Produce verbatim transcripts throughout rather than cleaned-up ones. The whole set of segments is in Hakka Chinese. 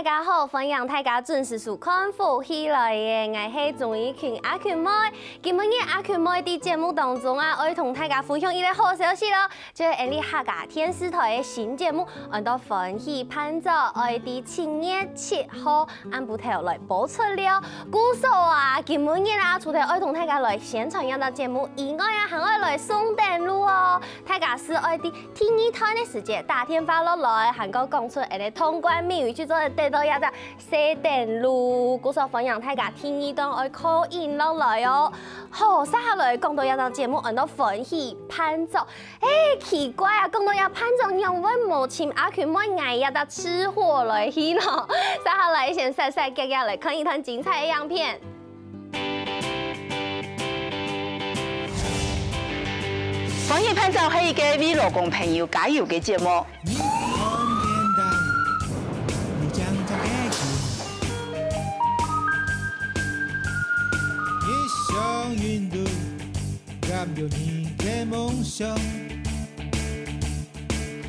大家好，歡迎大家準時收看《福氣來了》，𠊎係鍾怡群阿群妹。今晡日阿群妹在節目當中啊，愛同大家分享一個好消息咯，就係𠊎俚客家電視台个新節目，安到《歡喜伴奏》，愛在七月七號暗晡頭來播出了。故所啊，今晡日啊，除了愛同大家來宣傳這檔節目以外啊，還愛來送等路哦。大家係愛在第二段个時節打電話落來，還過講出𠊎俚个通關密語，就做得得到這隻 細等路，故所歡迎大家第二段愛call in落來哦。好，接下來講到這檔節目，安到《歡喜伴奏》。誒，奇怪啊，講到這伴奏，仰會無尋阿群妹𠊎這隻吃貨來去呢？接下來先煞煞遽遽來看一段精彩个影片。《歡喜伴奏》係一個為老公朋友加油个節目。 你看見的，你將在愛情。一生運途，敢有你的夢想。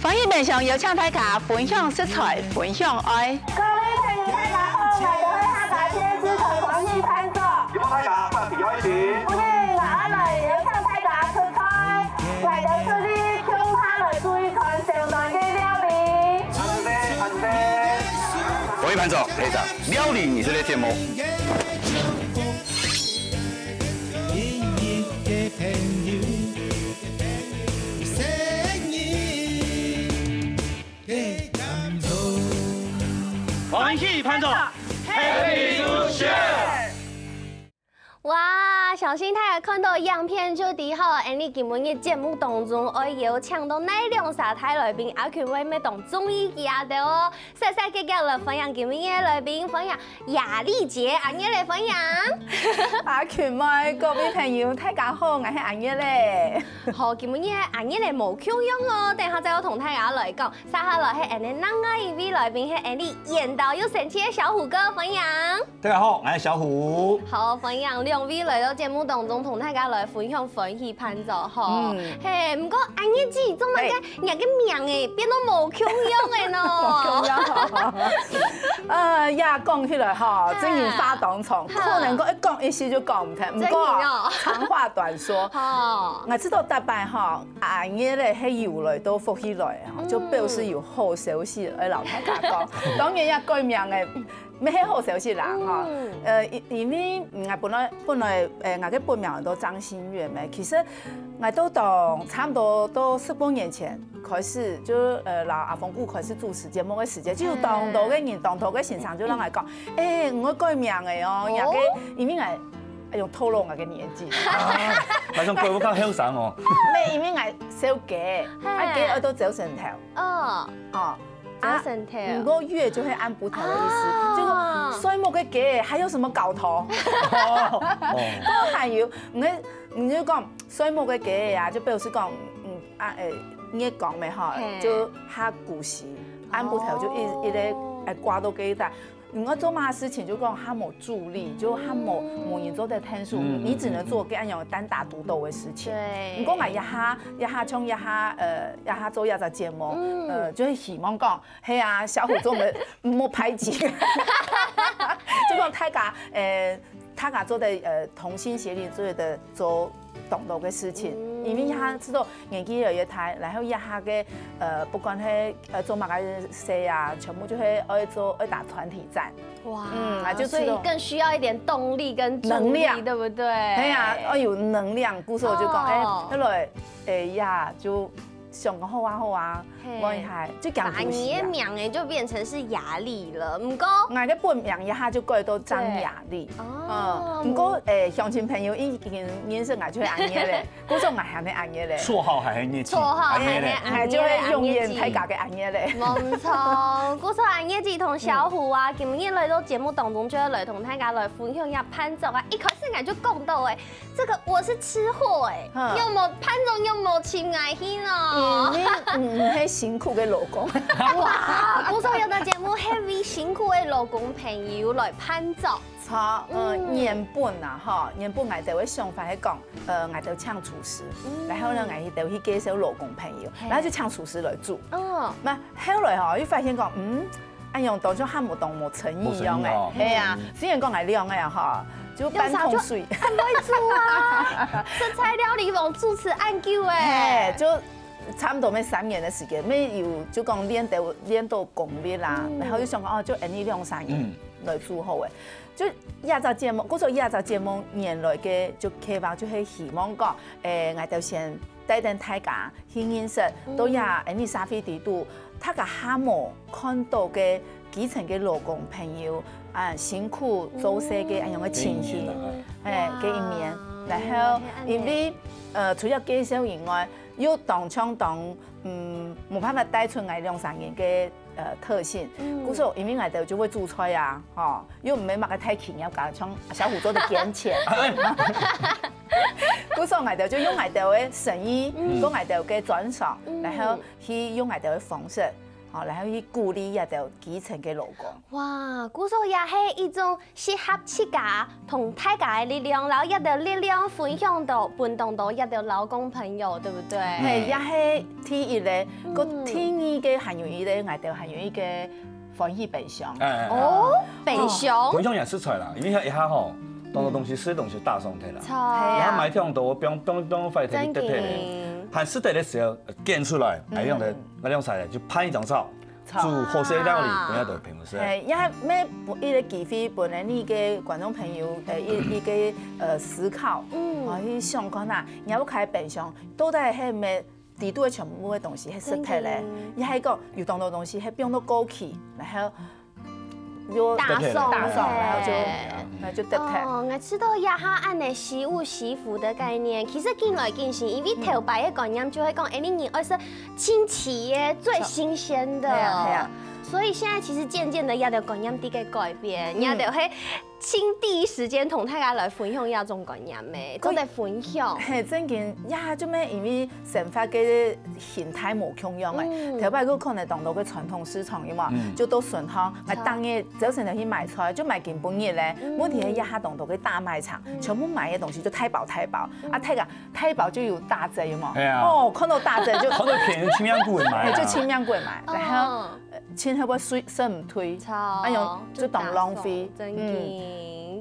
歡喜分享，邀請大家分享食材，分享愛。各位朋友，大家好，𠊎兜係客家電視台歡喜伴奏。有大家發揮愛心。歡迎拿來邀請大家食材。 來到這裡，共下來煮一餐上等个料理。各位伴奏，配上料理你是的節目。歡喜伴奏，Happy to share。 哇，相信大家看到影片就知吼，𠊎俚今晡日節目當中愛邀請到哪兩儕大來賓，阿群妹乜當中意佢兜哦。煞煞遽遽來歡迎今晡日个來賓，歡迎雅麗姐，阿月來歡迎。阿群妹，各位朋友，大家好，𠊎係阿月咧。好，今晡日阿月咧無共樣哦，等下再愛同大家來講。接下來係𠊎俚另外一位來賓，係𠊎俚緣投又神奇个小虎哥，歡迎。 大家好，𠊎係小虎。好，歡迎兩位來到節目當中，同大家來分享歡喜伴奏吼。嗯。嘿，毋過阿月姊，做麼个嘿。若个名誒變到無共樣誒呢？無共樣。呃，呀，講起來吼，哈。真係話當長，哈。可能講一講一時就講毋忒。毋過，真係哦。長話短說。吼。𠊎知道逐擺吼，阿月咧係有來到福氣來吼，就表示有好消息愛摎大家講。嗯。當然也改名誒， 乜係好消息啦，吼。嗯。呃，因，因為，嗯，𠊎本來，本來，呃，𠊎个本名安到張馨月咩，其實𠊎都當差不多都十多年前開始，就，呃，摎阿峰哥開始主持節目个時節，就有當多个人，當多个先生就摎𠊎講，誒，你愛改名誒哦，哦。若个，因為𠊎，哎喲，透露𠊎个年紀。啊，馬上改，𠊎較後生哦。毋係，因為𠊎小雞，嘿。啊，雞愛到朝晨頭。哦。哦。 啊，朝晨頭。毋過月就係暗晡頭个意思，啊。就係睡目个雞，還有什麼搞頭？哦，哦。還有，你，你就講睡目个雞啊，就表示講，嗯，啊，誒，月光咩吼，嘿。就較古時，暗晡頭就一，哦。一個，誒，掛到該搭。你愛做麼个事情，就講較無助力，就較無，嗯。無人做得𢯭手，嗯，你只能做該樣單打獨鬥个事情。對。毋過𠊎這下，這下像這下，呃，這下做這隻節目，嗯。呃，就係希望講， 係啊，小虎做得莫排擠。就講大家，呃，大家做得，呃，同心協力，做得做當多个事情，嗯。因為佢知道年紀越來越大，然後這下个，呃，不管係，呃，做麼个事啊，全部就係愛做，愛打團體戰。哇，嗯，啊，就知道所以更需要一點動力跟助力，能量。對不對？係啊，要有能量，故所就講，哦。誒，後來，誒，呀，就 想講好啊好啊，嘿。問一下，就講故事啊。把你的名誒就變成是雅麗了，毋過，𠊎个本名一下就改到張雅麗。對。哦。嗯，毋過，誒，鄉親朋友已經認識𠊎就係阿月咧，故所𠊎喊你阿月咧。綽號還係月姊，綽號阿月咧。還係，𠊎就會永遠大家个阿月咧。無錯，故所阿月姊同小虎啊，今日來到節目當中，就要來同大家來分享一下伴奏啊。一開始𠊎就講到誒， 這個我是吃貨誒，嗯。有無伴奏有無尋𠊎去呢？嗯，你，你，你係辛苦个老公。哇，故所這個節目係為辛苦个老公朋友來伴奏。著，呃，嗯。原本啊，吼，原本𠊎兜个想法係講，呃，𠊎兜請廚師，嗯。然後呢，𠊎兜去介紹老公朋友，嘿。然後就請廚師來煮。哦。那後來吼，又發現講，嗯，恁樣當像喊無當無誠意樣誒。無誠意哦。係啊，雖然講𠊎兩个吼，就半桶水。兩儕就很會煮啊，食材料理王主持恁久誒。係，就差不多愛三年个時間，愛有就講練到練到功力啦，嗯。然後就想講哦，就恁樣兩三年嗯。來煮好誒。就這隻節目，故所這隻節目原來个就計劃就係希望講，誒，𠊎兜先帶等大家 去認識，嗯。到這恁樣社會裡肚，大家還無看到个基層个勞工朋友啊，辛苦做事个恁樣个情形，嗯。哎，个一面。哇，然後因為，呃，除了介紹以外，又當像當，嗯，無辦法帶出𠊎兩儕人个，呃，特性。嗯。故所因為𠊎兜就會煮菜啊，吼，又毋係麼个大企業家，像小虎做得捐錢。故所𠊎兜就用𠊎兜个誠意，嗯。講𠊎兜个專長，嗯。然後 去用𠊎兜个方式，吼，然後去鼓勵這兜基層个勞工。哇，故所也係一種集合自家同大家个力量，然後這兜力量分享到分當多這兜勞工朋友，對不對？係，也係第一个，嗯。過第二个還有一个，𠊎兜還有一个歡喜分享。哎，哎，哎。哦，分享。分享也實在啦，因為一下吼，當多東西，食東西打爽忒啦。著。然後買忒多，放放放壞忒，真个。得忒个。還食得个時候， 揀出來，嗯。哎，用个，哎，用菜就拍一張照，照。煮好食个料理，啊。分𠊎兜朋友食。係，也係每一个機會，分你个觀眾朋友，呃，一，一个，呃，思考，嗯。哦，去想看啊，你屋下冰箱到底係毋係裡肚个全部个東西係食忒咧，真个。也係講有當多東西係放到過期，然後 又打爽，打爽，係。然後就，那就得忒。哦，𠊎知道這下恁樣惜物惜福的概念，其實緊來緊新，因為頭擺个觀念就會講，哎，你，你愛食新奇个、最新鮮的。係啊，係啊。所以現在其實漸漸的，這兜觀念在改變，嗯。這兜係盡第一時間同大家來分享這種觀念个，做得分享。係，正經，呀，就係因為生活个 形態無共樣誒。嗯。頭擺个可能當多个傳統市場，有無？嗯。就到順巷，𠊎逐日朝晨就去買菜，就買今晡日咧。嗯。問題係這下當多个大賣場，嗯。全部賣个東西就大包大包，嗯。啊，大个，大包就有打折，有無？係啊。哦，看到打折就看到便宜，盡量過買啊。哎，就盡量過買，然後，哦。呃，盡後尾水，食毋退，著，哎喲，就當浪費。就打爽，真个。嗯。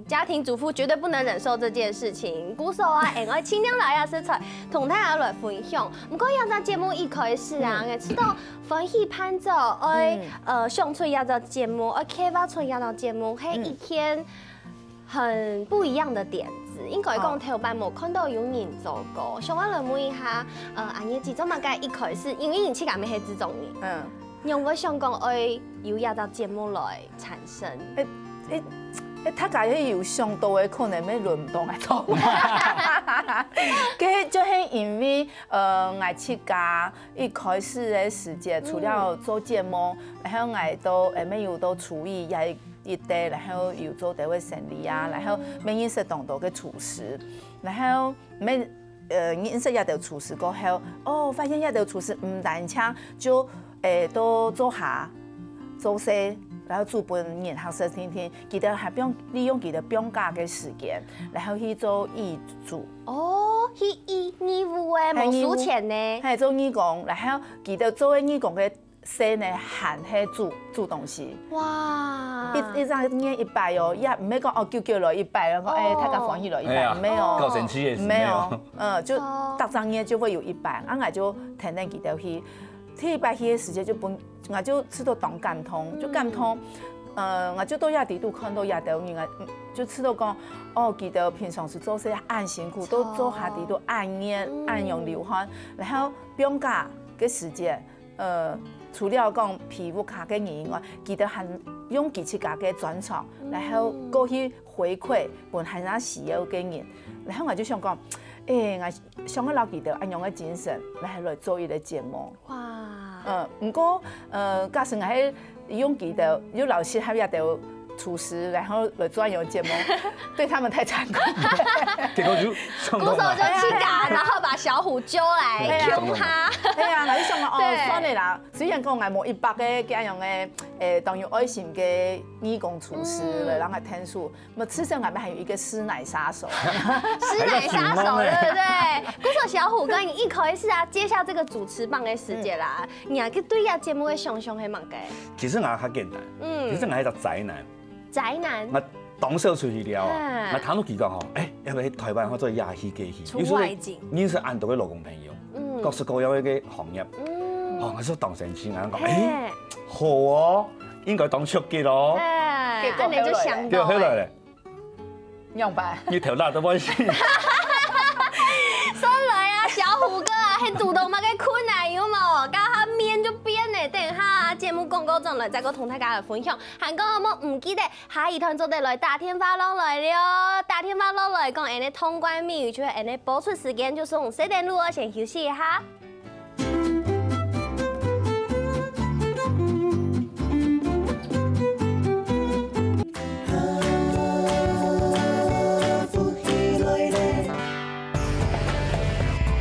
家庭主婦絕對不能忍受這件事情。故所啊，𠊎愛盡量來啊，食材同大家來分享。毋過，這隻節目一開始啊，嗯。𠊎知道歡喜伴奏愛，嗯。呃，想出這隻節目，愛計劃出這隻節目，係一件很不一樣的點子。嗯。應該講，哦。頭擺無看到有人做過。想愛來問一下，呃，阿月姊做麼个一開始，因為你自家乜係製作人。嗯。 仰會想講愛有這隻節目來產生？誒，誒，誒，大家也有想到个，可能會輪毋到𠊎做。該就係因為，呃，𠊎自家一開始个時節，除了做節目，嗯。然後𠊎都，誒，乜有都廚藝也一帶，然後有做兜个生理啊，嗯。然後乜認識當多个廚師，然後乜 呃，認識這兜廚師過後，哦，發現這兜廚師毋單淨就，誒，到灶下做事，然後煮分人客食定定，佢兜還放，利用佢兜放假个時間，然後去做義煮。哦，去義，義務誒，係，無收錢呢。義務。係，做義工，然後佢兜做个義工个 事呢，還係煮，煮東西。哇。一，一隻月一擺哦，也毋係講哦，久久來一擺，然後，哎，哦。大家歡喜來一擺，哎呀，沒有。搞神奇也是沒有。沒有，嗯，就哦。逐隻月就會有一擺，啊，𠊎就跈等佢兜去。第一擺去个時節就分，𠊎就試著當感動，就感動。嗯。呃，𠊎就到這裡肚看到這兜人，𠊎，嗯，就試著講，哦，佢兜平常時做事恁辛苦，到灶下裡肚恁熱，嗯。恁樣流汗，然後放假个時節， 呃，除了講皮膚科个人以外，佢兜還用佢自家个專長，嗯。然後過去回饋分還較需要个人。然後𠊎就想講，誒，𠊎想愛摎佢兜恁樣个精神，然後來做一個節目。哇。呃，毋過，呃，假使𠊎係用佢兜，又摎適合這兜廚師，然後來做恁樣个節目，對他們太殘酷。結果就上當了。鼓手就去趕，然後把小虎揪來，哎呀，凶他。哎呀，𠊎就想講，哦，對。算了啦。雖然講𠊎無一百个這樣个，誒，當有愛心个義工廚師了，嗯。然後還天數，那麼至少𠊎們還有一個師奶殺手。師奶殺手，對不對？鼓手小虎哥，你一開始啊，接下這個主持棒的時節啦，嗯。你啊，對這節目的想像係麼个？其實𠊎較簡單，嗯。其實𠊎係隻宅男。 宅男。𠊎當少出去尞啊，嗯。𠊎聽到佢講吼，誒，要不要去台灣或者亞洲去，去？出外景。有時候認識恁多个勞工朋友，嗯。各式各樣个行業。嗯。哦，𠊎就當生趣，𠊎講，嘿。誒，好哦，應該當刺激哦。哎，結果恁樣就想到，對，後來咧。仰般？你頭那都不會死。算來啊，小虎哥啊，還堵到麼个困難有無？剛剛面就變了，等下節目廣告轉來，再過同大家來分享。還過有無毋記得 下一段做得來打電話落來了，打電話落來講，恁呢通關密語就係恁呢播出時間，就送細等路哦，先休息一下。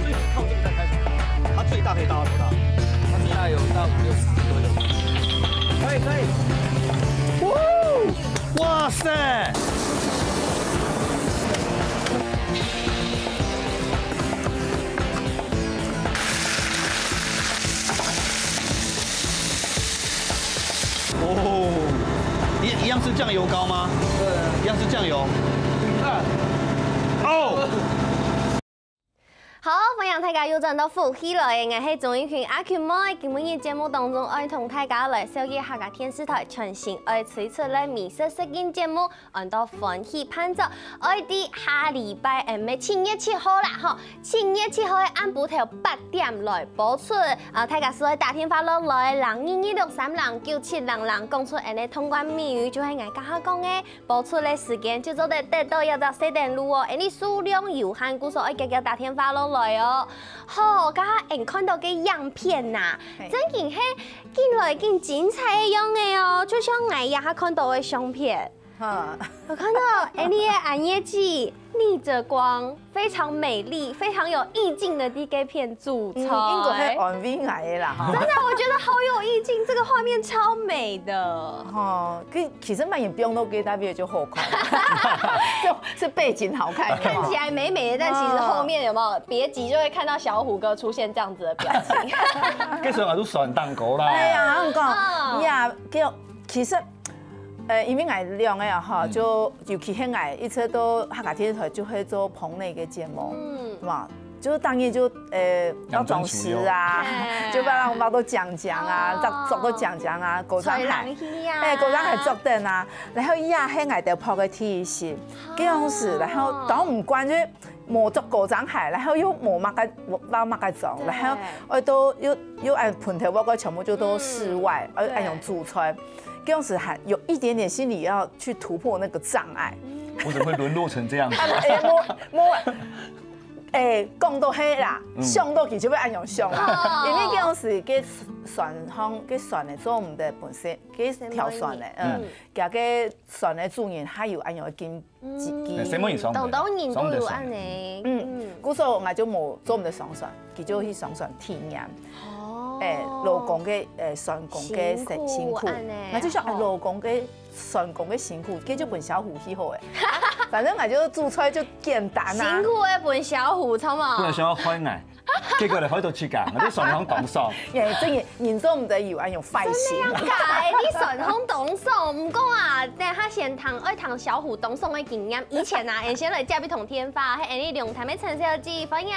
最好靠這個站開始，它最大可以到多大？它最大有到五六十尺左右。可以，可以。哇！ 哇塞！哦，一，一樣是醬油膏嗎？對啊。一樣是醬油。你看。哦。 好，歡迎大家又轉到福氣來了，𠊎係鍾玉群阿群妹。今晡日節目當中，愛同大家來紹介客家電視台全新愛推出个美食實境節目，安到歡喜飯桌。愛在下禮拜，誒，毋係，七月七號啦，吼，七月七號个暗晡頭八點來播出。啊，大家係愛打電話落來，零二二六三零九七零零，講出恁呢通關密語，就係𠊎剛剛講个 播出个時間就做得得到這隻細等路哦，恁呢數量有限，故所愛遽遽打電話落來哦。好，剛剛𠊎看到个影片吶，嘿。真經係緊來緊精彩个樣个哦，就像𠊎這下看到个相片。哈。𠊎看到恁呢个恁呢个字，逆著光， 非常美麗、非常有意境的這個片主菜。嗯，應該係安慰𠊎个啦，哈。真的，我覺得好有意境，這個畫面超美的。吼，其，其實蠻有用到个，特別就好看，就，是背景好看。看起來美美的，但其實後面有沒有別集就會看到小虎哥出現這樣子的表情。其實𠊎都算當高啦。哎呀，𠊎講，哦。呀，叫，其實，呃，因為𠊎兩個啊，哈，嗯。就尤其係𠊎一直都客家電視台就會做棚內个節目，嗯。嘛， 就當然就，呃，要裝飾啊，就要讓我們都講講啊，哦。著，著都講講啊，古裝鞋，吹冷氣啊。哎，古裝鞋著等啊，然後也係𠊎兜拍个第一集，哦。該樣子，然後當毋慣，就無著古裝鞋，然後又無麼个，無，無麼个裝，對。然後愛都又，又愛盆頭，包括全部就都室外，嗯，愛，愛用煮菜，對。該樣子還有一點點心理要去突破那個障礙。嗯。我怎麼會淪落成這樣子？啊，哎，無，無， 誒，講到係啦，嗯。想到佢就會恁樣想啦。哦。因為該當時該船項，該船仔做毋得本身，該條船仔，嗯，嗯。佢个船个主人還有恁樣个經，嗯。經，哎，什麼也上不了，當多人都有恁樣。上不了船。嗯，嗯。故所𠊎就無做毋得上船，佢就去上船體驗。哦。誒，勞工个，誒，船工个辛苦，辛苦。恁樣。𠊎就想，哦。哎，勞工个 算講个辛苦，該就分小虎去好誒。啊，反正𠊎就煮菜就簡單啊。辛苦个分小虎，著無？本來想要害𠊎，結果咧害到自家，𠊎就算講當爽。耶，真个，人做毋得有恁樣壞心。真个啊，該你算講當爽，毋過啊，等下先聽，愛聽小虎當爽个經驗。以前啊，𠊎先來接一通電話，係𠊎俚龍潭个陳小姐，歡迎。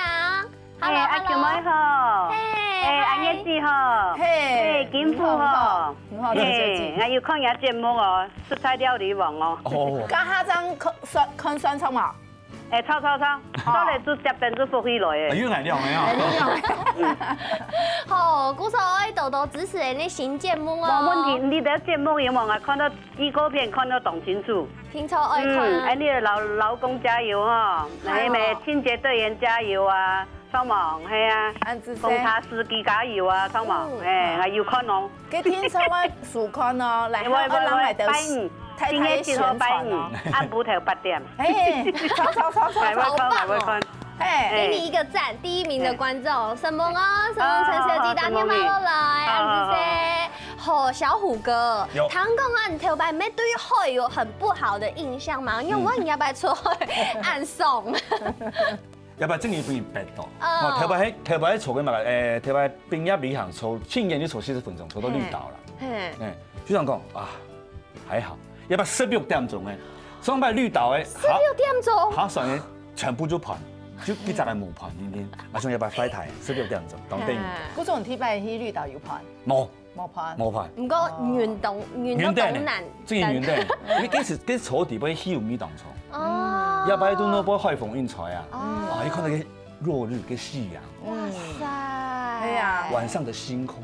Hello，哎，阿舅妹好。Hello，hello。嘿，哎，阿月姐好。嘿，金富好。你好，你好，陳小姐。嘿，𠊎有看你个節目哦，食材料理王哦。哦。這下正看算，看算著無？哎，著著著，哦。到底就接等就福氣來誒。哎，又來了沒有？哎，又來了。好，故所愛多多支持𠊎俚新節目哦。無問題，你个節目有無？𠊎看到預告片看到當清楚。聽說愛看。嗯，哎，你个老，老公加油哈，哎，還有咩清潔隊員加油啊！ 幫忙，係啊，恁仔細。公車司機加油啊，幫忙，嗯。哎，還有看哦。該聽說愛收看哦，來，喂，喂，愛讓𠊎兜喂，拜二。今日七號拜二，暗晡頭八點。哎，超超超超超棒哦！哎，给你一个赞，第一名的观众，沈夢哦，沈夢陳小姐打电话落来，暗時说，吼，小虎哥，有。聽講啊，你頭擺乜對海有很不好的印象嘛，因為我也擺出海暗爽。要不然真个分人逼到。哦，頭擺，頭擺坐个嘛，誒，頭擺畢業旅行坐，青年就坐四十分钟，坐到綠島了。嘿，哎，就想讲啊，还好，要不然十六点钟哎，上擺綠島哎，十六点钟，划船哎，全部就盘，就一只个无盘，你你，马上要不然坏台，十六点钟，当等。古总，你第一擺去綠島有盘？冇。 無伴。無伴。毋過運動，運動當難。真个運動，因為其實其實坐底背去有米當重。哦。要不然都那波海風運出來啊，哦。啊，一看那个落日跟夕阳，哇塞。哎呀。晚上的星空。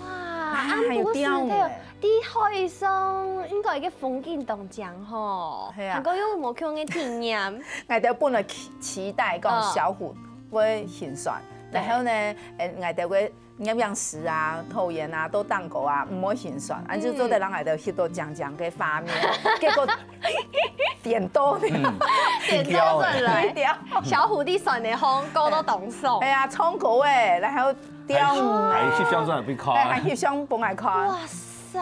哇，啊，還有鳥呢。在海上應該一个風景當靚吼，係啊。還過有無共樣个體驗？𠊎兜本來期期待講小虎會行船，然後呢，誒，𠊎兜會 攝影師啊、導演啊，都當過啊，毋會行船，恁就做得人來到翕到靚靚个畫面，結果顛倒了，嗯，顛倒轉來，對，小虎在船个風，搞到當爽。哎呀，唱歌哎，然後跳舞啊，還翕相片分𠊎看，哎，還翕相分𠊎看，哇塞，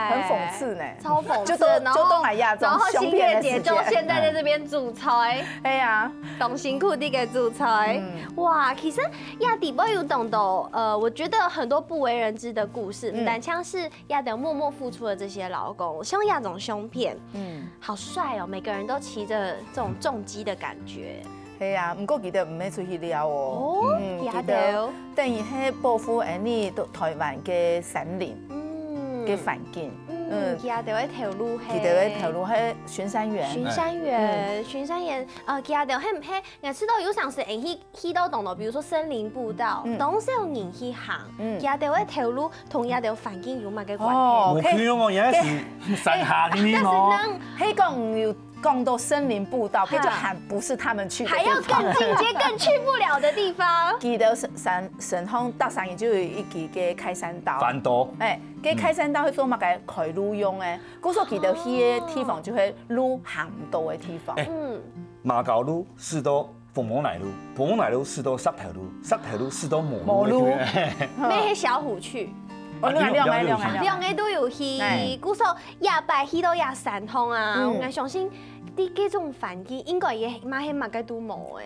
很諷刺呢，超讽刺，就都然後就都來亞洲然後新月姐就現在在這邊煮菜，哎呀，當辛苦的給煮菜，哇，其實 呀，底背有講到，呃，我覺得很多不為人知的故事，嗯，但像是亞當默默付出的這些勞工，像亞種胸片，嗯，好帥哦，每個人都騎著這種重機的感覺。係啊，毋過佢兜毋係出去尞哦，哦，嗯，佢兜，等於係保護𠊎俚台灣个山林，嗯，个環境，嗯，佢兜个頭路係，佢兜个頭路係巡山員，巡山員，巡山員，呃，佢兜係毋係？𠊎知道有常時會去 去到當多，比如說森林步道，當少人去行，佢兜个頭路同佢兜環境有麼个關係？哦，無可能哦，原來係山下个呢哦。但是呢，係講有講到森林步道，這就還不是他們去的地方。還要更進階、更去不了的地方。佢兜山山山上搭山就有一支个開山刀，翻斗，哎，个開山刀會做麼个？開路用个，故所佢兜去个地方就係路行毋到个地方。嗯，馬高路、四都 紅毛泥路，紅毛泥路試到石頭路，石頭路試到無路。無路，乜係小虎去。哦，兩兩兩兩兩，兩个都有去，故所也擺去到也山上啊。𠊎相信，在這種環境，應該也嘛係麼个都無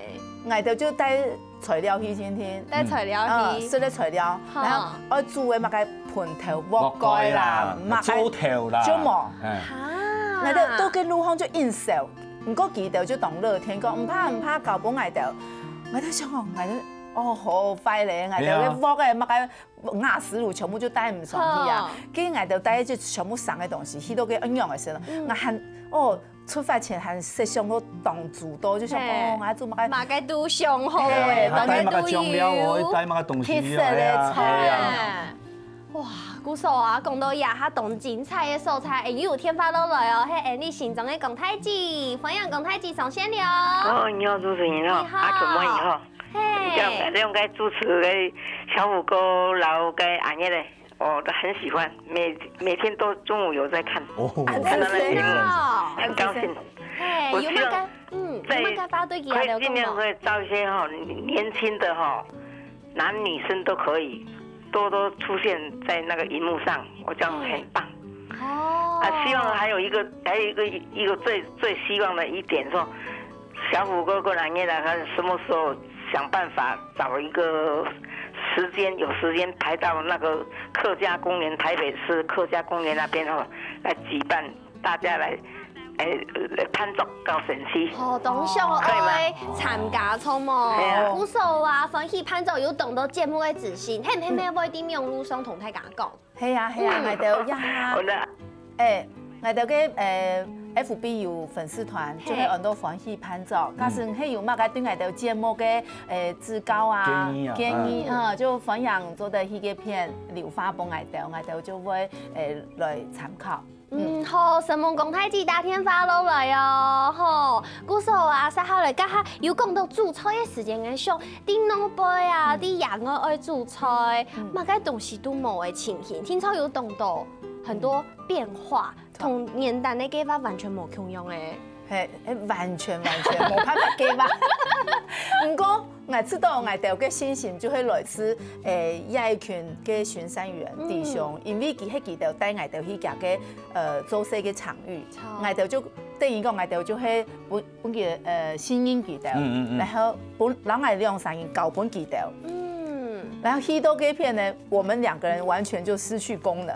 誒。𠊎兜就帶材料去先天，帶材料去，食个材料，然後愛煮个麼个盆頭、鑊蓋啦，麼个灶頭啦，就無。哈，𠊎兜到个路項就應燒。 毋過佢兜就當樂天，講毋怕毋怕，交分𠊎兜。𠊎兜想講，𠊎兜哦好壞咧，𠊎兜个鑊誒，麼个瓦斯爐全部就帶毋上去啊。跟𠊎兜帶就全部生个東西，去到个安陽个時候，𠊎還哦出發前還設想到當周到，就想哦，𠊎做麼个，麼个都想好誒，麼个都有，帶麼个醬料哦，帶麼个東西，其實咧，哎呀，哎呀。 哇，故所啊，講到這下當精彩个所在，哎，又有電話落來哦，係𠊎俚心中个江太姊，歡迎江太姊上線了。哦，你好，主持人好，你好。啊，怎麼以後？嘿。兩兩个主持个小虎哥，然後个阿月嘞，我都很喜歡，每每天都中午有在看，哦，看到那个節目，很高興。嘿，有麼个，嗯，有麼个話對佢可以盡量會招一些哈年輕的哈。 男女生都可以多多出現在那個螢幕上，我這樣很棒。哦，啊，希望還有一個，還有一個一個最最希望的一點說，小虎哥跟藍月蘭他什麼時候想辦法找一個時間，有時間排到那個客家公園，台北市客家公園那邊哦，來舉辦 大家來，誒，來伴奏到神奇。好，當想愛參加，著無？係啊。故所啊，歡喜伴奏有當多節目个資訊，係毋係會在網路上同大家講？係啊係啊，𠊎兜呀。好的。誒，𠊎兜个誒FB有粉絲團，就係安到歡喜伴奏。假使係有麼个對𠊎兜節目个誒指教啊、建議啊，建議啊，就歡迎做得去該片留話分𠊎兜，𠊎兜就會誒來參考。 嗯，好，承蒙江太姊打電話落來哦，吼，故所啊，接下來這下有講到煮菜个時間，𠊎想，在外背啊，在野外愛煮菜，麼个東西都無个情形，聽說有當多很多變化，同原旦个計畫完全無共樣欸。係，係完全完全無辦法計畫。毋過，𠊎知道𠊎兜个信心就係來自，欸，這一群个巡山員弟兄，因為佢係佢兜帶𠊎兜去佢个，呃，做事个場域，𠊎兜就等於講𠊎兜就係分分佢，呃，信任佢兜，嗯嗯嗯，然後分，然後𠊎兩儕人交分佢兜，嗯，然後去到該片呢，我們兩個人完全就失去功能。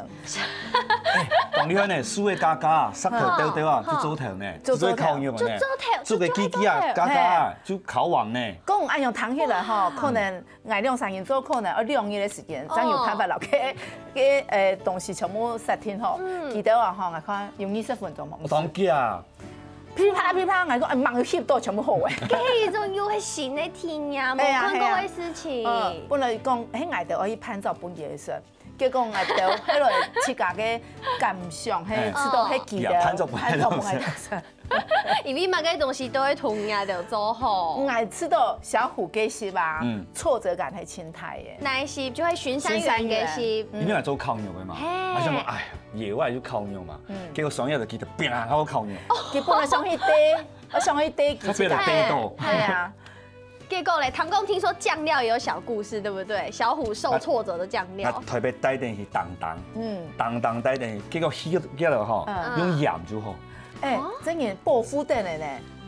當厲害呢，樹个架架啊，石頭丟丟啊，就做頭呢，就做頭，就做頭，就做頭，做个機機啊，架架啊，就烤完呢。講恁樣聽起來吼，可能𠊎兩儕人做可能愛兩日个時間，正有辦法摎該該呃東西全部設定好。佢兜啊吼，𠊎看有二十分鐘無。我當遽啊！噼啪噼啪，𠊎講哎，吂翕到全部好欸。該一種又係新个體驗，無看過个事情。嗯，本來講，嘿，𠊎兜愛去伴奏分佢个時，結果𠊎兜後來自家个感想，嘿，知道係佢兜伴奏分𠊎兜時。因為麼个東西都會同人家做好。𠊎知道小虎个時啊，挫折感係盡大个。哪一時就會巡山員个時，因為𠊎做烤肉个嘛，嘿，𠊎想講，哎呀，野外就烤肉嘛，結果上夜就記得，砰，然後烤肉。佢本來想去堆，我想去堆，佢就變得堆到。係啊。結果嘞，唐公聽說醬料也有小故事，對不對？小虎受挫折的醬料。啊，台北帶等去當當，嗯，當當帶等去，結果去去了吼，用鹽就好。哎，真个報復等的呢。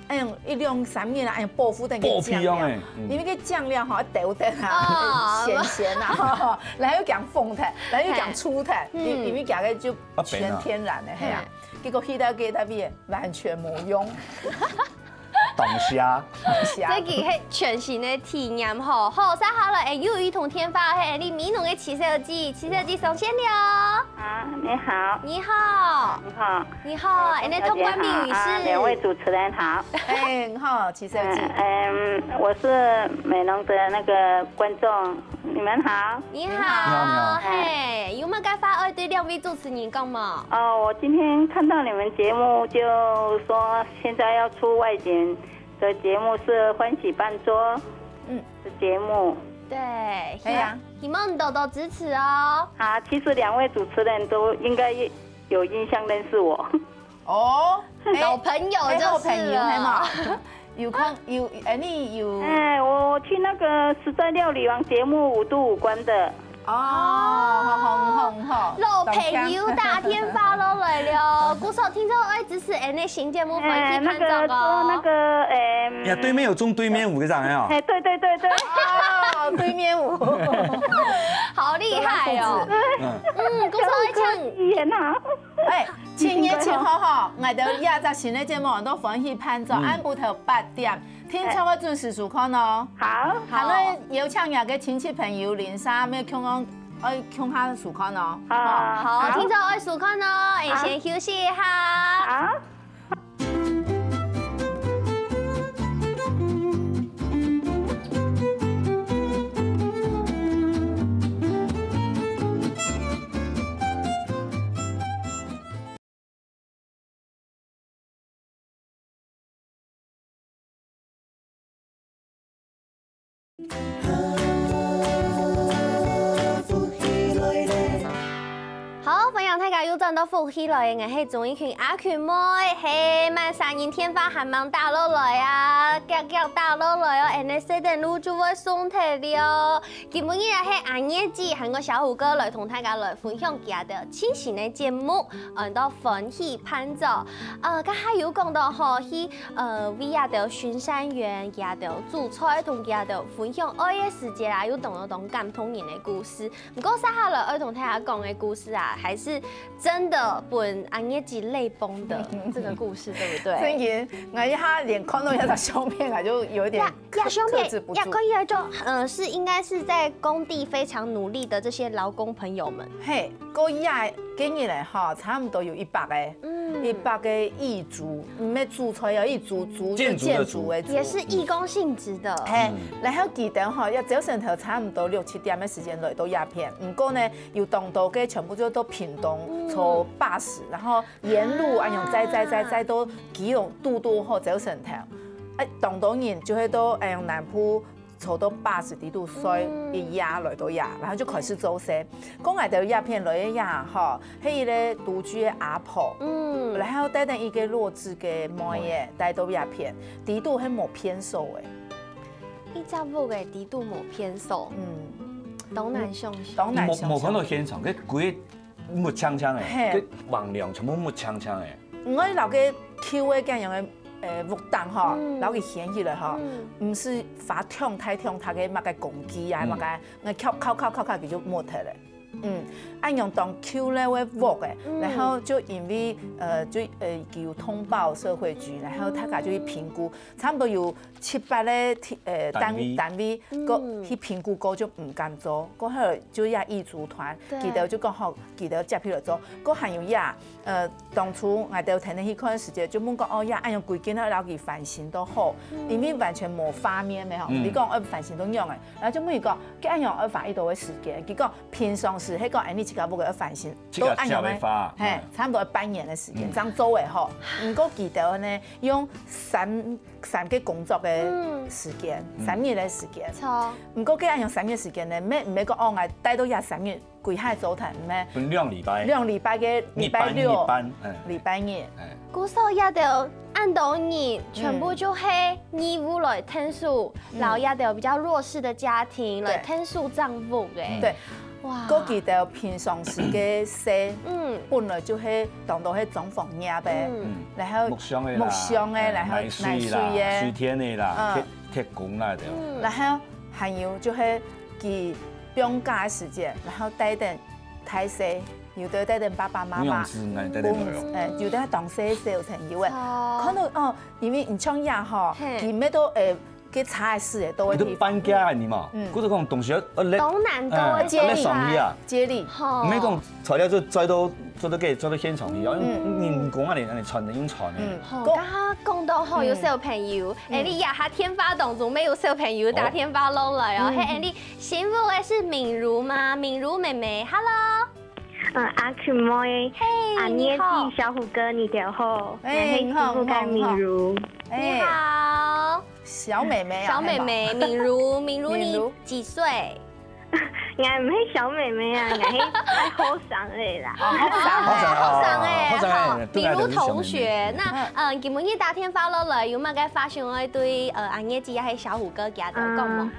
哎呀，一兩三年啊，哎呀，報復等个醬料，報復用的，嗯，因為个醬料吼，要抖等啊，哦，鹹鹹啊，然後又講放糖，然後又講醋糖，因因為講个就全天然的，係啊。結果去到个那邊完全無用。 當下。當下。這个係全新个體驗吼。好，接下來，哎，又有一通電話，係，你美濃个徐小姐，徐小姐上線了。啊，你好。你好。你好。你好，哎，你通關密語是？啊，兩位主持人好。哎，你好，徐小姐。嗯，嗯，我是美濃的那個觀眾，你們好。你好，你好，你好。嘿，有麼个話愛對兩位主持人講無？哦，我今天看到你們節目，就說現在要出外景，的節目是歡喜辦桌，嗯，的節目。對，係啊。希望你多多支持哦。好，其實兩位主持人都應該有印象認識我。哦，老朋友就是了。哎，好朋友，係嘛？有空，有，哎，你有，哎，我去那個時代料理王節目五度五關的。 哦，好好好好，老朋友打電話落來了，故所聽眾愛支持𠊎等新節目歡喜伴奏哦。哎，那個做那個，哎，呀，對面有種對面舞个人哦。哎，對對對對。哦，對面舞。好厲害哦。嗯，故所愛唱。天哪！哎，七月七號吼，𠊎兜這隻新个節目安到歡喜伴奏，暗晡頭八點， 聽眾愛準時收看哦。好。好，來邀請你个親戚朋友、鄰舍，乜共樣愛共下收看哦。好，好，聽眾愛收看哦，𠊎等先休息一下。好。好，歡迎大家又轉到福氣來了，𠊎係鍾意群阿群妹，係，麼儕人電話還吂打落來啊，遽遽打落來哦，恁仔細等路就會送忒了哦。今晡日啊係阿月姊還過小虎哥來同大家來分享佢兜盡新个節目，安到歡喜伴奏。呃，頭下有講到吼，去 呃，為這兜巡山員，佢兜煮菜，同佢兜分享愛个時節啊，有當多當感動人个故事。毋過接下來愛同大家講个故事啊，還是真的分阿月姊淚崩的這個故事，對不對？真个，𠊎一下連看到這張相片，𠊎就有一點這，這相片，克制不住。這個應該就，呃，是，應該是在工地非常努力的這些勞工朋友們。嘿，過一下，今日來哈，差不多有一百个。 嗯，一百个義足，毋係煮菜哦，義足，足就建築的足。建築的足。也是義工性質的。嘿，然後佢兜吼，也朝晨頭差毋多六七點个時間來到這片，毋過呢，有當多个全部就到屏東坐巴士，然後沿路恁樣載載載載到基隆堵堵好朝晨頭。哎，當多人就會到哎南部頭到巴士底肚睡一夜來到這，然後就開始做事。講𠊎兜這片來个這吼，係一個獨居个阿婆，嗯，然後帶等一個弱智个妹仔，帶到這片，底肚係無便所个。一隻屋个底肚無便所，嗯，當難想象。當難想象。無，無看到現場，該鬼 木青青个，嘿，个橫樑全部木青青个。毋愛摎个舊个恁樣个，呃，屋頂吼，嗯，摎佢掀起來吼，嗯，毋係花暢大暢大个麼个公雞啊，嗯，麼个，𠊎敲敲敲敲敲，佢就木忒了。嗯，恁樣當舊个屋个，嗯，然後就因為，呃，就，呃，有通報社會局，然後大家就去評估，差不多有七八个，呃，單，單位，單位，嗯，過去評估過就毋敢做，過後就也異族團，對，佢兜就講好， 佢兜接起來做。過還有呀，呃，當初𠊎兜跈等去看个時節，就問講，哦呀，恁樣歸間愛摎佢翻新都好，嗯，因為完全無畫面个吼。嗯，你講愛翻新都仰个，然後就問佢講，該恁樣愛花幾多个時間？佢講平常時係講，哎，你自家屋个愛翻新，自家都恁樣个，接个花，嘿，嗯，差不多半年个時間，嗯，正做會好。毋過佢兜呢，用三，三個工作个時間，嗯，三日个時間。著。毋過該恁樣三日時間呢，毋係，毋係講哦，𠊎帶到這三日 歸下做得，毋係。分兩禮拜。兩禮拜个禮拜六、日班，日班，嗯。禮拜日。哎。故所這兜恁多人，全部就係義務來𢯭手，嗯，摎這兜比較弱勢个家庭來𢯭手正屋个。嗯。對。哇。過佢兜平常時个事，嗯，本來就係當多係裝潢業个，嗯，然後木匠个啦，木匠个，哎，然後泥水啦，泥水个，水電个啦，嗯，鐵，鐵工啦，對。嗯。然後還有就係佢 放假个時節，然後帶等大細，有个帶等爸爸媽媽，有影子，𠊎帶等來哦。嗯，有个當細个小朋友誒，哦，看到哦，因為你像這吼，嘿，佢乜都誒，該差个事誒，都會，你都搬家啊，你嘛，嗯，或者講東西要，呃，來，當難搞个，哎，接力，來上去啊，接力，吼，毋係講材料就載到，載到該，載到現場去啊，嗯，人工啊，你，你傳的用傳的，嗯，吼，剛剛講到吼，有小朋友，嗯，哎，你這下電話當中乜有小朋友打電話落來哦，嗯，嘿，哎，你 幸福的是敏如嗎？敏如妹妹，Hello。嗯，阿群妹，嘿，阿月姐，小虎哥，你好。你好，你好，你好。你好，小妹妹啊，小妹妹，敏如，敏如，你幾歲？𠊎毋係小妹妹啊，𠊎係好生个啦。哦，好生个，好生个，好生个，敏如同學。那，嗯，今晡日打電話落來，有麼个話想愛對，呃，阿月姐還有小虎哥佢兜講無？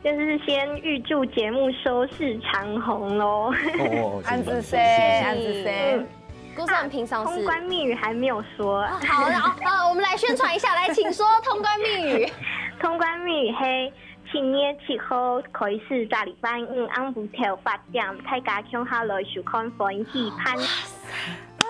就是先預祝節目收視長紅囉。哦，恁仔細，恁仔細。嗯。故所平常時，通關密語還沒有說。好，然後，呃，我們來宣傳一下，來，請說通關密語。通關密語係七月七號開始，逐禮拜五暗晡頭八點，大家共下來收看歡喜盼。 啊，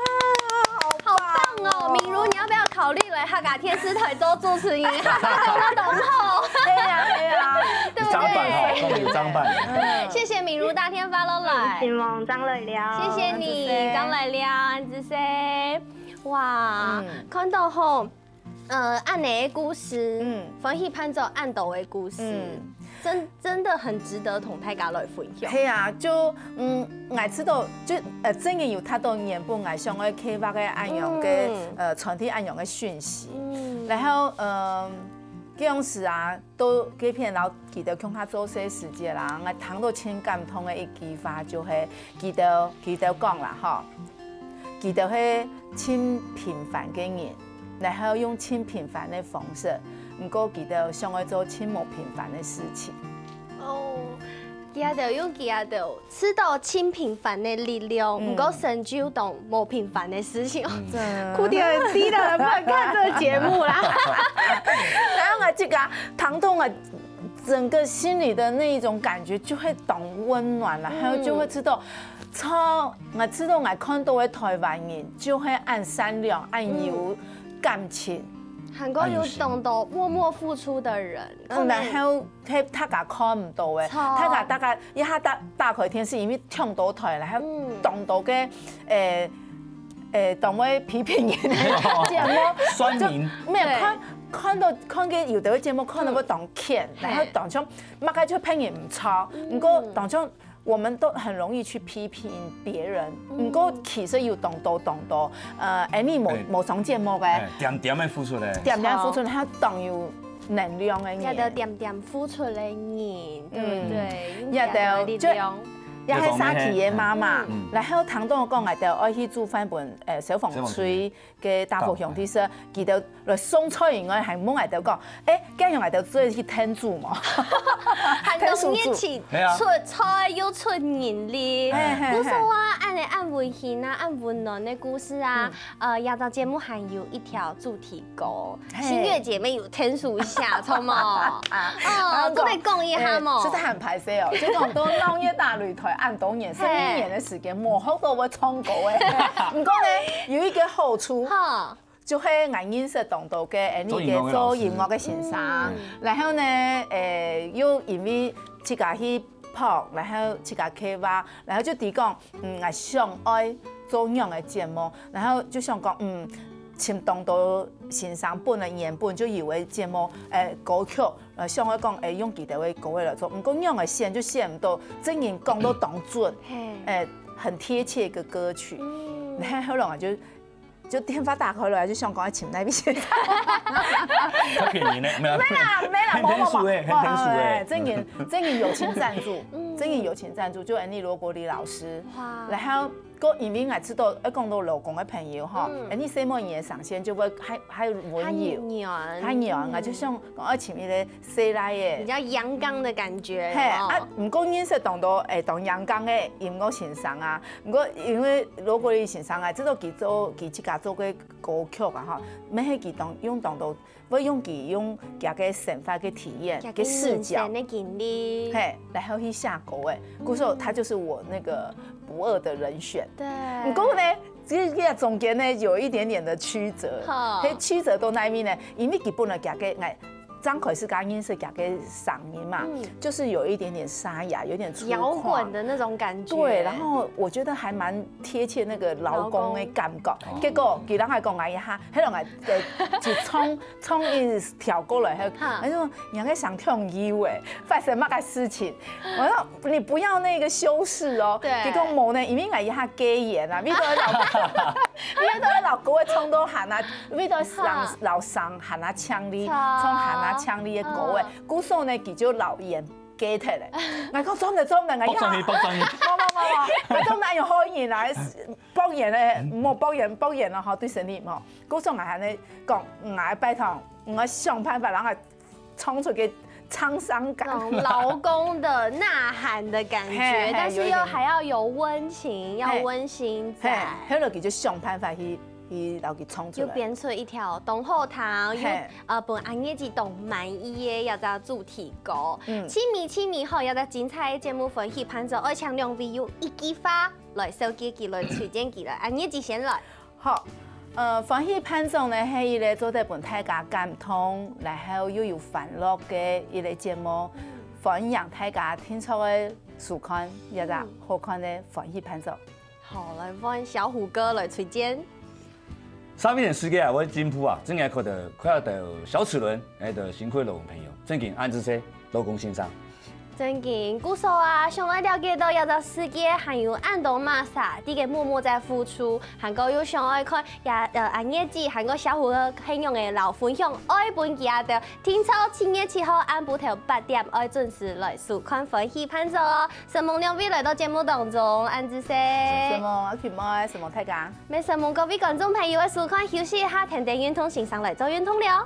好棒哦！敏如，你要不要考慮來客家電視台做主持人？客家講得當好。對呀，對呀。對不對？有張辦哈，有張辦。嗯。謝謝敏如打電話落來。希望正來尞。謝謝你，恁仔細。正來尞，恁仔細。哇，嗯。看到吼， 呃，恁呢个故事，嗯。歡喜盼做恁多个故事，嗯。真，真的很值得同大家來分享。係啊，就，嗯，𠊎知道，就，呃，正經有太多原本𠊎想愛計劃个恁樣个，嗯。呃，傳遞恁樣个訊息。嗯。然後，呃，該樣時啊，到該片，然後佢兜共下做事時節啦，𠊎聽到盡感動个一句話就係，佢兜，佢兜講啦，吼。 佢兜係盡平凡个人，然後用盡平凡个方式，毋過佢兜想愛做盡無平凡个事情。哦，佢兜用佢兜知道盡平凡个力量，嗯。毋過成就當無平凡个事情。嗯。真的。哭點低的人不能看這個節目啦。然後𠊎自家聽到𠊎整個心裡的那一種感覺就會當溫暖，然後就會知道，嗯。 著，𠊎知道𠊎看到个台灣人就係恁善良、恁有感情。還過有當多默默付出的人，嗯，然後係大家看毋到个，著。大家大概一下打，打開電視，因為忒多台，然後，嗯。當多个，誒，誒，當會批評人个節目，酸民。就，沒有，對。看，看到，看个有个節目看到會當譴，嗯。然後當像，麼个就騙人毋著，嗯。毋過當像 我們都很容易去批評別人，嗯。毋過其實有當多當多，呃，恁呢無，哎。無上節目个，哎，點點个付出咧。點點付出，佢當有能量个人。也都恬恬付出个人，對不對？嗯。也都就，也係社區个媽媽，嗯。然後聽到講，𠊎兜愛去煮飯分，呃，消防隊个大福兄弟食，佢兜來送菜以外，還問𠊎兜講，欸，該樣𠊎兜做得去𢯭手無？還當熱情，係啊。出菜又出人力。係，係，係。故所啊，恁呢恁溫馨啊，恁溫暖个故事啊， 呃，這隻節目還有一條主題歌，嘿。新月姐妹有聽熟一下，著無？哦，做得講一下無？欸，實在很敗勢哦，就講到鬧熱大擂台恁多年，十一年个時間，無學到會唱歌欸。毋過呢，有一個好處，哈。就係𠊎認識當多个，欸，做音樂个老師。做音樂个先生，嗯。然後呢，欸，又因為自家去 拍，然後自家計畫，然後就知講，嗯，𠊎想愛做仰个節目，然後就想講，嗯，尋當多先生本个原本就有个節目，欸，歌曲，呃，想愛講，欸，用佢兜个歌仔來做，毋過仰个選就選毋到，正經講到當準，嘿。欸，很貼切个歌曲。嗯。然後後來𠊎就 就電話打開來，就想講愛請哪位先生。較便宜呢？沒有。沒啦，沒啦，很天數欸，無，無，無，很天數欸。欸，正經，正經友情贊助，嗯。正經友情贊助，就恁呢羅國立老師。哇。然後，過因為𠊎知道，愛講到老公个朋友吼，嗯。恁呢細妹人个聲線就會較，較溫柔，較軟。較軟啊，嗯。就想講愛請一個細倈仔。比較陽剛的感覺，嘿，有沒有？啊，毋過認識當多，欸，當陽剛个音樂先生啊， 毋過因為羅國立先生啊，知道佢做，佢自家做个歌曲啊，吼，乜係佢當，用當多，會用佢用佢个生活个體驗、佢个視角，人生个經歷。嘿，然後去寫歌欸，故所他就是我那個不二的人選。對。毋過呢，其實這中間呢，有一點點的曲折。好。嘿，曲折到哪位呢？因為佢本來佢个，哎， 張凱是剛認識佢个聲音嘛，嗯。就是有一點點沙啞，有點粗獷。搖滾的那種感覺。對，然後我覺得還蠻貼切那個勞工的感覺。勞工。結果佢人還講𠊎一下，迄種哎，呃，就衝衝一跳過來，還哈。還說你還在想跳舞哎，發生麼个事情？我說你不要那個修飾哦。對。結果無呢，因為𠊎一下加鹽啊，味道老，味道老歌會衝到喊啊，味道老老傷喊啊，腔里，衝喊啊，腔里的歌哎。 故所呢，佢就老眼给忒咧。𠊎講做毋得，做毋得，𠊎要，爆上去，爆上去。無無無無，𠊎做毋得用好人來，爆眼咧，莫爆眼，爆眼了吼，對身體吼。故所𠊎還咧講，𠊎拜託，𠊎想辦法，然後衝出去滄桑感。那種勞工的吶喊的感覺，嘿，嘿，但是又還要有溫情，要溫馨在。嘿，後來佢就想辦法去 去摎佢創出來。就編出一條當好聽，又，嘿。呃，分阿月姊當滿意个一隻主題歌。嗯。盡尾盡尾吼，這隻精彩个節目歡喜伴奏，愛請兩位用一句話來紹介佢，來推薦佢來。阿月姊先來。好，呃，歡喜伴奏呢，係一個做得分大家感動，然後又有歡樂个一個節目。歡迎大家定著个收看，這隻好看个歡喜伴奏。 好，來換小虎哥來推薦。社會个世界啊，會進步啊，正經看到，看到小齒輪，哎，就辛苦勞工朋友，正經恁仔細，勞工先生。正經，故所啊，想愛了解到這隻世界還有恁多麼儕，在該默默在付出，還過又想愛看，也，呃，阿月姊，還過小虎哥，恁樣个摎分享，愛分佢兜，定著七月七號暗晡頭八點，愛準時來收看歡喜伴奏哦。 承蒙兩位來到節目當中，恁仔細。承蒙阿Kim妹，承蒙大家。也承蒙各位觀眾朋友个收看，休息一下，跈等運動先生來做運動了。